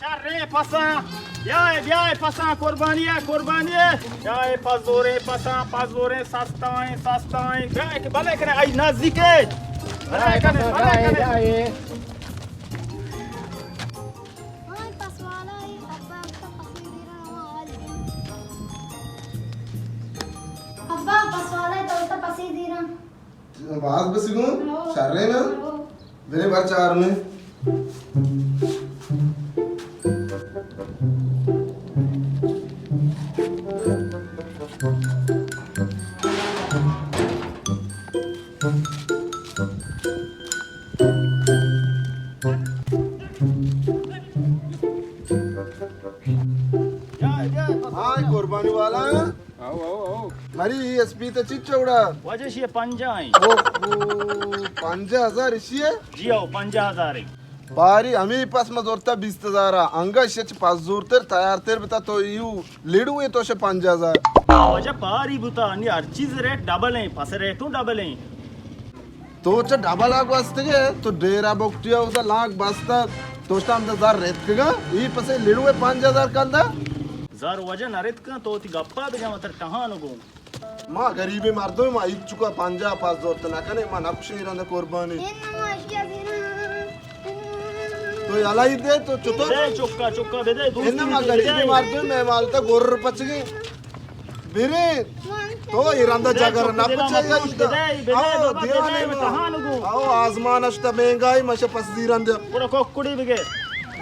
شریں پساں، بیائے، بیائے پساں، قربانی ءَ، قربانی ءَ۔ بیائے پس زوریں پساں، پس زوریں، سستائیں، سستائیں۔ بیائے کہ بلے کنے، آئی نزدیک ءَ۔ بلے کنے، بلے کنے۔ ہاں، پس والا ہے، ابا، ابا پسی دیراں، ہاں، حال دے۔ ابا، پس والا ہے، تو ابا پسی دیراں۔ باز بسی گوں؟ ہو۔ شریں نا؟ ہو۔ بلے بر چار میں۔ ہاں، قربانی والا۔ آؤ، آؤ، آؤ۔ مری، اے اسپیت چچ وڑا؟ واجہ، اشی پنجاہ ایں۔ او، او، پنجاہ ہزار اشی ہے؟ جی آؤ، پنجاہ ہزار ایں۔ باری، ہمیں پس ما زورتا بیست ہزار آ۔ انگا اشی چ پس زورتر، تیار تر بتا تو ایو لیڑو ہے تو شے پنجاہ ہزار۔ واجہ، باری بوتا، نی ہر چیز ریٹ ڈبل ایں، پس ریٹوں ڈبل ایں۔ تو چہ ڈبل ءَ گوستگ ئے، تو ڈیرہ بگٹی ءَ اودا لانک بستگ، تو شتا ہمدا زر رتکگاں، ای پسے لڑو ءَ پنجاہ ہزار کندا؟ زر واجہ نہ رتکاں، تو وتی گپا بجا، من تر ٹہان گوں۔ ما غریبیں مردم، ما ہیچ چکا پنجاہ پس زورت نہ کنیں، ما نہ کشیں ایران قربانی۔ تو یلائی دے، تو چطور؟ دے چکا، چکا بدے، دوست انما غریبیں مردم، میں مالتا گور پچگیں۔ برے، تو ایراندا جگر نہ پچے یا ایدا۔ آؤ، دیوانے ما۔ آؤ، آزمان اشتا مہنگائی، مشے پس زیران دے۔ گڑا کوکڑی بگے۔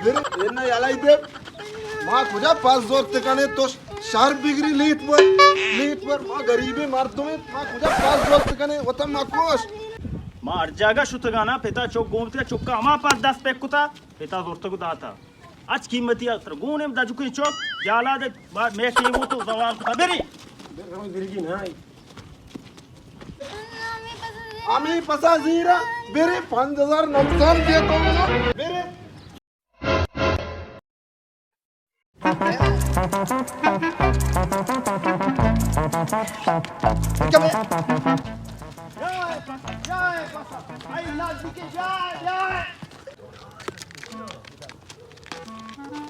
برے، اینا یلائی دے۔ ما کجا پس زورت کنے، تو شر بگری لیت بر، لیت بر۔ ما غریبیں مردمیں، ما کجا پس زورت کنے، وتا ما کوش۔ ما ہر جاگہ شتگانا، پتا چک گومتے، چکا ہما پس دست پک کتا، پتا زورتگ داتا۔ اچ قیمتی اتر گون ہم دجکیں چک، جالا دے با-، میں ٹیمو تو زوال خبری۔ ہمیں پسا زیرا، برے پنج ہزار نقصان دے تو، برے۔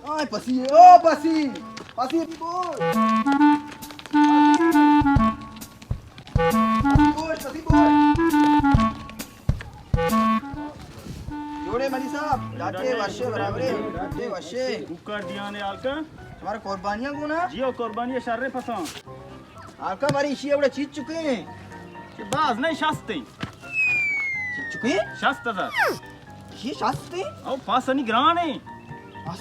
آئے پسی، او پسی، پسی بول۔ پسی بول، پسی بول۔ جوڑے منی صاحب، ڈاکٹر وشے برابرے، ڈاکٹر وشے۔ کوکار دیانے آلکا۔ تمہارا قربانیاں گونا؟ جی او قربانی شر پساں۔ آلکا مری ایشی اوڑا چیز چکے ہیں۔ کہ باز نہیں شست ہیں۔ چیز چکے ہیں؟ شست ہزار۔ ایشی شست ہیں؟ او پاس انی گران ہیں۔ پاس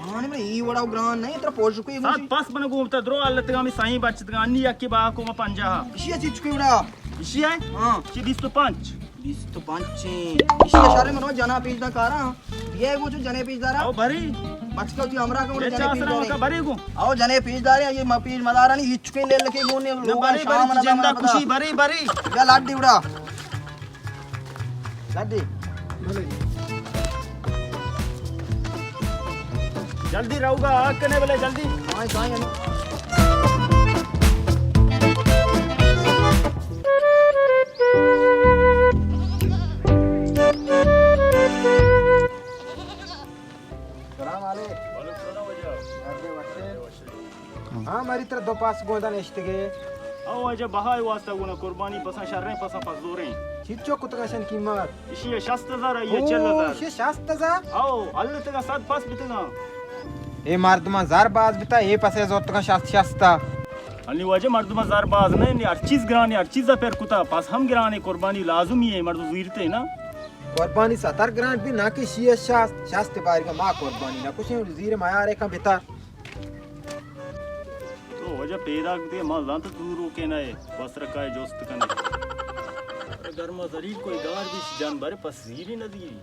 گران ہے، ای وڑا گران نہیں، ترا پوش کوئی سات گوشی۔ پاس من گومتا درو اللہ تگا می سائیں بچت گا انی یکی با کو ما پنجاہ۔ ایشی چیز چکے وڑا؟ ایشی ہے؟ ہاں۔ چی بیست و پنچ۔ بیست و پنچ۔ ایشی اشارے منو جنا پیش دا کارا۔ یہ گو چو جنے پیش دارا۔ او بری۔ بچ کو تی امرا کو جنے پیش دارے۔ بری گو۔ او جنے پیش دارے، یہ ما پیش مدارانی ہچ کے لے لکے گونے لوگا بری، شام بری، نہ جندا بنا خوشی، بری، بری۔ یا لاڈی اڑا۔ لاڈی۔ جلدی رہوگا، آگ کنے بلے جلدی۔ ہاں، سائیں، ہاں۔ سلام علیک۔ وعلیکم سلام واجہ۔ ہاں، مری ترا دو پاس گوندا نشتگے۔ او واجہ بہائے واسطہ گونا قربانی پساں شریں پساں پس زوریں۔ چیچو کتگا شن قیمت؟ اشی شست ہزار، آئی او، چل ہزار۔ اشی شست ہزار؟ او، اللہ تگا صد پس بتگا۔ اے مردماں زر باز بتا، اے پسے زورتگا شست شستا۔ انی واجہ مردماں زر باز نہ، نی ہر چیز گرانی، ہر چیز پر کتا، پس ہم گرانی، قربانی لازمی ہے، مردم زیرتے نا۔ قربانی ستر گرانٹ بھی نہ کہ شی شست، شست باریگا ما قربانی نہ کشیں، زیر میارے کن بتر۔ تو واجہ پیداک دے، ما زانت تو روکے نہ، بس رکھائے جوست کنے۔ گرما زریل کوئی گار بھی جان بھر پس زیری نہ زیری۔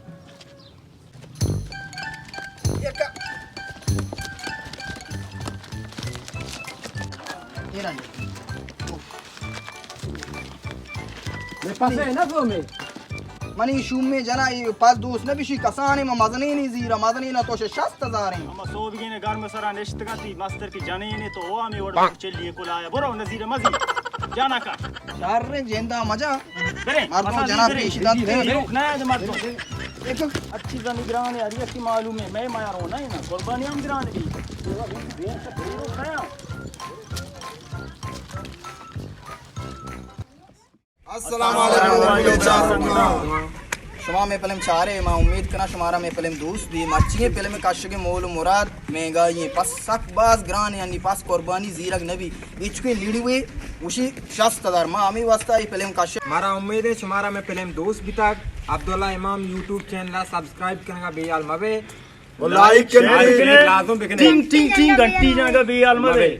یہ پسے نہ تو میں۔ منی شومیں جنا، اے پس دوست نہ بشی، کسانے ما مزنینے زیرا، مزنینا تو شے شست ہزار ہیں۔ اما سوبگینے گرم سرا نشتگا تی مستر کی جنینے تو ہوا میں وڑ چلی کلایا۔ برو نزیر مزی۔ جانا کا۔ شر جندا مجا۔ برے، مردم پسا جنا زی برے۔ پیش دات۔ لوک نہ ہے مردم۔ دیکھو، ہر چیز نگران ہے، ہر یکی معلوم ہے، میں مارو نا، نا، قربانی ہم گران بھی۔ السلام علیکم۔ شما میں فلم چارے، ما امید کنا شمارا میں فلم دوست بھی۔ مرچی فلم کشگ مول و مراد مہنگائی ہیں، پس سک باز گران، یعنی پس قربانی زیرگ نبی۔ اچ کوئی لیڑی ہوئی، وشی شست ہزار۔ ما ہمیں واسطہ یہ فلم کش۔ مارا امید ہے شمارا میں فلم دوست بیتگ۔ عبداللہ امام یوٹیوب چینل سبسکرائب کنگا بے حال مبے۔ و لائک کنے۔ لازم بکنے۔ ٹنگ، ٹنگ، ٹنگ، گھنٹی جاگا بے حال مبے۔